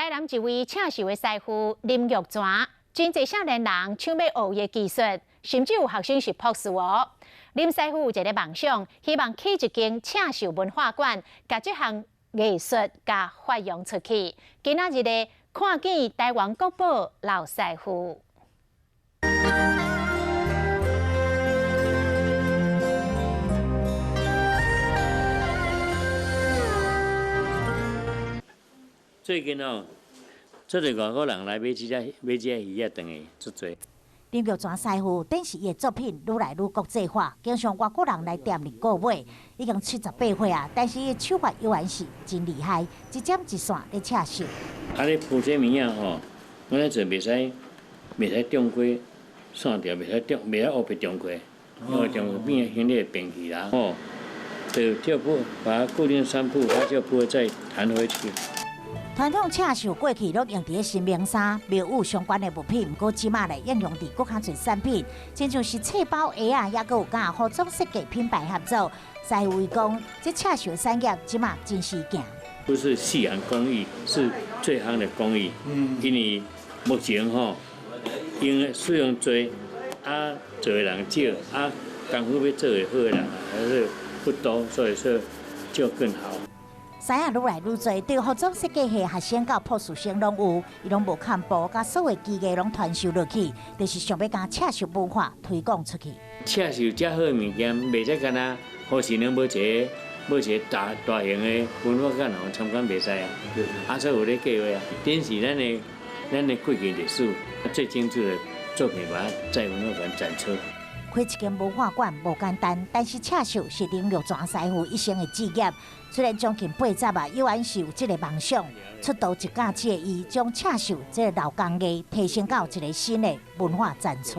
台南一位刺繡的師傅林玉泉，真濟少年人搶欲學伊的技術，甚至有學生是博士哦。林師傅有一个夢想，希望起一間刺繡文化館，共這項藝術共發揚出去。今仔日咧看見台灣國寶老師傅。最近哦，足濟外國人來買這隻買這隻魚仔轉去，足濟。林玉泉師傅展示伊的作品愈來愈國際化，經常外國人來店裡購買。已經78歲啊，但是伊的手法依然是真厲害，一針一線咧刺繡。啊，咧鋪這物仔吼，阮咧做袂使，袂使中過線條，袂使中，袂使烏白中過，因為中過變形會變去啦吼。就跳布把它固定三步，它就不會再彈回去。傳統刺繡過去攏用佇咧神明衫、廟宇相關的物品，毋過這馬咧應用佇閣較濟產品，親像是冊包鞋仔，抑閣有佮服裝設計品牌合作。師傅伊講，這刺繡產業這馬真時行。不是夕陽工藝，是最夯的工藝。因為目前吼，用的使用濟，啊做的人少，啊功夫欲做會好的人還是不多，所以說就更好。師仔愈來愈濟，對服裝設計系學生到博士生攏有，伊攏無看步，共所有技藝攏傳授落去，就是想欲共刺繡文化推廣出去。刺繡遮好的物件，袂使干焦，予是能無一个無一个大大型的文化館予參觀袂使啊。啊，所以有咧計劃啊，展示咱的過去歷史，最精緻的作品，把它在文化館展出。開一間文化館無簡單，但是刺繡是林玉泉師傅一生的志業。雖然將近80啊，依然是有這個夢想。出道一甲子的伊，將刺繡這个老工藝提升到一个新的文化層次。